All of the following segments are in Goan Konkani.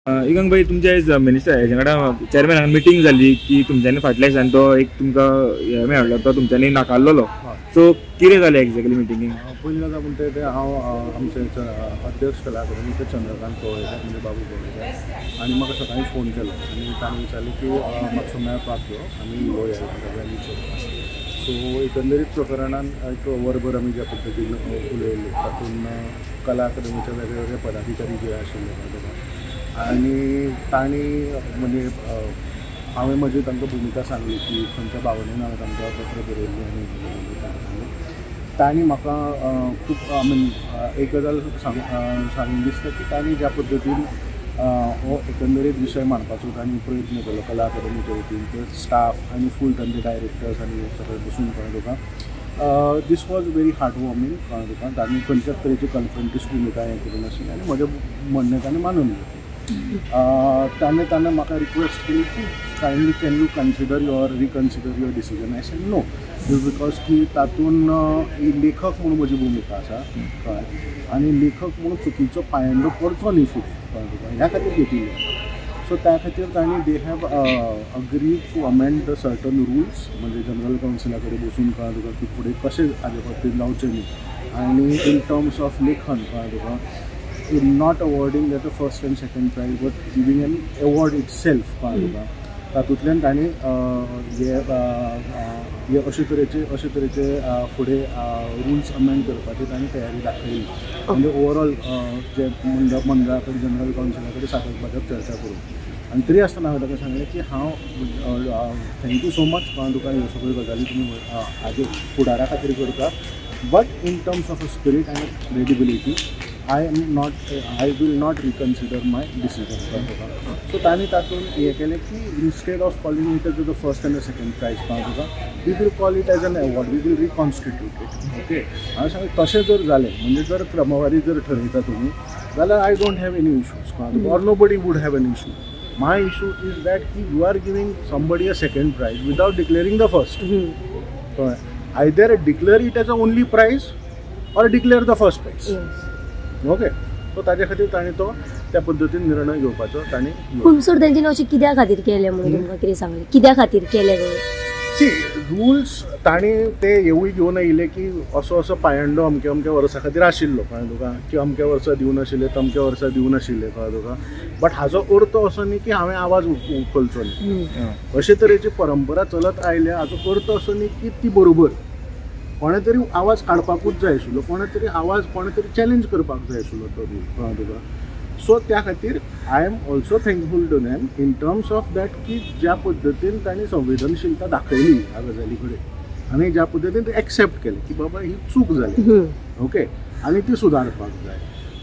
इगंग भाई, तुमच्या आयज मिनिस्टर हेजे कडेन चेअरमॅनान मिटींग जाली की तुमच्यांनी फाटल्या दिसान तो एक तुमकां हें मेळ्ळो तो तुमच्यांनी नाकारलेलो. सो कितें जालें एक्झॅक्टली मिटिंगेक? पयली गजाल म्हणटा तें हांव आमचे अध्यक्ष कला अकादमीचे चंद्रकांत कवळेकर म्हणजे बाबू कवळेकर आनी म्हाका सकाळीं फोन केलो आनी ताणें विचारलें की मातसो मेळपाक यो आमी उलोवया गजालीचेर. सो एकंदरीत प्रकरणान एक वरभर आमी ज्या पद्दतीन उलयले तातूंत कला अकादमीचे वेगळे वेगळे पदाधिकारी जे आशिल्ले आनी तांणी म्हणजे हांवें म्हजी तांकां भुमिका सांगली की खंयच्या भावनेन हांवें तांकां पत्र बरयल्लें आनी तांणी म्हाका खूब I mean एक गजाल सांगून दिसता की तांणी ज्या पद्दतीन हो एकंदरीत विशय मांडपाचो तांणी प्रयत्न केलो कला अकादमीच्या वतीन, ते स्टाफ आनी फूल तांचे डायरेक्टर्स आनी सगळे बसून कळ्ळें तुका, this was very heart warming कळ्ळें तुका. तांणी खंयच्याच तरेची कन्फ्रंटिस्ट भुमिका हें करूं नाशिल्ली आनी म्हजें म्हणणें तांणी मानून घेतलें. ताणें ताणें म्हाका रिक्वेस्ट केली की kindly can you consider your reconsider your decision. I said no, because की तातूंत लेखक म्हणून म्हजी भुमिका आसा कळ्ळें आनी लेखक म्हणून चुकीचो पायंडो पडचो न्ही फुडें कळ्ळें तुका, ह्या खातीर घेतिल्लें. सो त्या खातीर तांणी they have agree to amend the certain rules, म्हणजे जनरल कावन्सिला कडेन बसून कळ्ळें तुका की फुडें कशें हाजे बाबतींत जावचें न्ही आनी इन टर्म्स ऑफ लेखन कळ्ळें तुका, in not awarding that the first and second prize but giving an award itself कळ्ळें तुका. तातूंतल्यान तांणी हे अशे तरेचे फुडें रुल्स अमेंड करपाची तांणी तयारी दाखयली. म्हणजे ओवरऑल जे मंडळा कडेन जनरल कावन्सिला कडेन साधक बाधक चर्चा करून आनी तरी आसतना हांवें ताका सांगलें की हांव thank you so much कळ्ळें तुका, ह्यो सगळ्यो गजाली तुमी हाजे फुडारा खातीर करता, but in terms of a spirit and credibility I will not reconsider my decision. So तांणी तातूंत हें केलें की instead of calling it as the first and the second prize कळ्ळें तुका, we will call it as an award, we will reconstitute it. Okay, हांवें सांगलें तशें जर जालें म्हणजे जर क्रमवारी जर ठरयता तुमी जाल्यार I don't have any issues कळ्ळें तुका, or nobody would have an issue. My issue is that की you are giving somebody a second prize without declaring the first. कळ्ळें, either declare it as a only prize or declare the first prize. Okay, so ताजे खातीर ताणें तो त्या पद्दतीन निर्णय घेवपाचो ताणें. पूण सर तेंच्यांनी अशें कित्या खातीर केलें म्हणून तुमकां कितें सांगलें, कित्या खातीर केलें? सी रुल्स ताणें ते हेवूय घेवन आयिल्ले की असो असो पायंडो अमक्या अमक्या वर्सा खातीर आशिल्लो कळ्ळें तुका, की अमक्या वर्सा दिवं नाशिल्ले तमक्या वर्सा दिवं नाशिल्ले कळ्ळें तुका, बट हाजो अर्थ असो न्ही की हांवें आवाज उखलचो न्ही. अशे तरेची परंपरा चलत आयल्या हाजो अर्थ असो न्ही की ती बरोबर, कोणें तरी आवाज काडपाकूच जाय आशिल्लो, कोणें तरी आवाज कोणें तरी चॅलेंज करपाक जाय आशिल्लो तो रूल कळ्ळें तुका. सो त्या खातीर I am also thankful to them in terms of that की ज्या पद्दतीन तांणी संवेदनशीलता दाखयली ह्या गजाली कडेन आनी ज्या पद्दतीन ते एक्सेप्ट केलें की बाबा ही चूक जाली, ओके, आनी ती सुदारपाक जाय.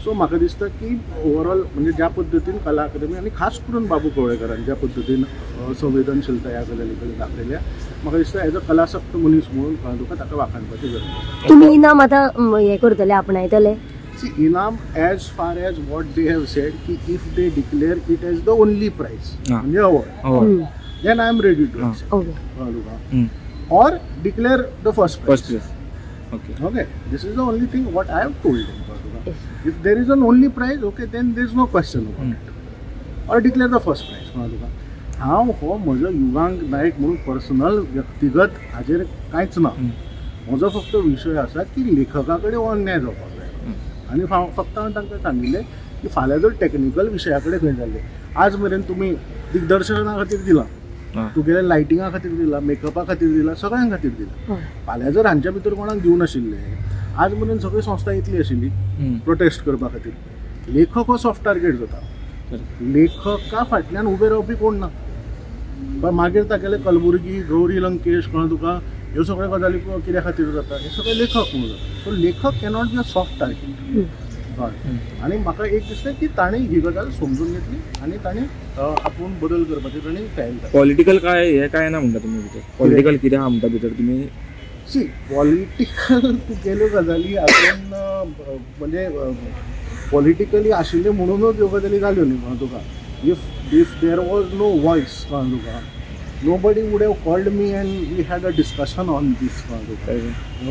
सो म्हाका दिसता की ओवरऑल म्हणजे ज्या पद्दतीन कला अकादमी आनी खास करून बाबू कवळेकरान ज्या पद्दतीन संवेदनशीलता ह्या गजाली कडेन दाखयल्या, म्हाका दिसता एज अ कलासक्त मनीस म्हणून कळ्ळें तुका ताका वाखाणपाची गरज आसा. तुमी इनाम आतां हें करतले, आपणायतले? See, inam as far as what they have said ki if they declare it as the only prize, म्हणजे award, then I am ready to accept. Okay. Or declare the first prize. First place. Okay. Okay. This is the only thing what I have told them. If there is an only prize, okay, then there is no question about it. Or declare the first prize. हांव हो म्हजो युगांक नायक म्हणून पर्सनल व्यक्तिगत हाजेर कांयच ना. म्हजो फक्त विशय आसा की लेखका कडेन हो अन्याय जावपाक जाय आनी फक्त हांवें तांकां सांगिल्लें की फाल्यां जर टॅक्निकल विशया कडेन खंय जाल्लें, आज मेरेन तुमी दिग्दर्शना खातीर दिलां, तुगेल्या लायटिंगा खातीर दिलां, मेकअपा खातीर दिलां, सगळ्यां खातीर दिलां, फाल्यां जर हांच्या भितर कोणाक दिवं नाशिल्लें आज मेरेन सगळी संस्था येतली आशिल्ली प्रोटेस्ट करपा खातीर. लेखक हो सॉफ्ट टार्गेट जाता, लेखका फाटल्यान उबे रावपी कोण ना. मागीर तागेले कलबुर्गी, गौरी लंकेश कळ्ळें तुका, ह्यो सगळ्यो गजाली कित्या खातीर जाता, हे सगळे लेखक म्हणून जाता. सो लेखक cannot be a soft target. आनी म्हाका एक दिसलें की ताणें ही गजाल समजून घेतली आनी ताणें आपूण बदल करपाची ताणें तयारी केली. पॉलिटिकल काय हें काय ना म्हणटा तुमी भितर, पॉलिटिकल कितें आहा म्हणटा भितर तुमी? सी पॉलिटिकल तुगेल्यो गजाली आजून म्हणजे पॉलिटिकली आशिल्ल्यो म्हणूनच ह्यो गजाली जाल्यो न्ही कळ्ळें तुका. If there was no voice कळ्ळें तुका, Nobody would have called me and we had a discussion on this.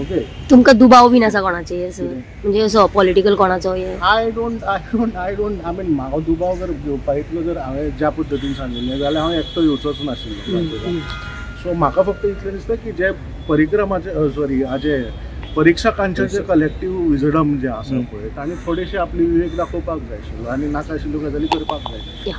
Okay. तुमकां दुबाव बीन आसा कोणाचेर सर, म्हणजे असो पॉलिटिकल कोणाचो हे? I don't I mean, म्हाका दुबाव जर घेवपा इतलो जर हांवें ज्या पद्दतीन सांगिल्लें जाल्यार हांव एकटो येवचोच नाशिल्लो. सो म्हाका फक्त इतलें दिसता की जे परिक्रमाचे, सॉरी, हाजे परिक्षकांचे जे कलेक्टीव विजडम जें आसा पळय, तांणी थोडेशे आपली विवेक दाखोवपाक जाय आशिल्लो आनी नाका आशिल्ल्यो गजाली करपाक जाय. या.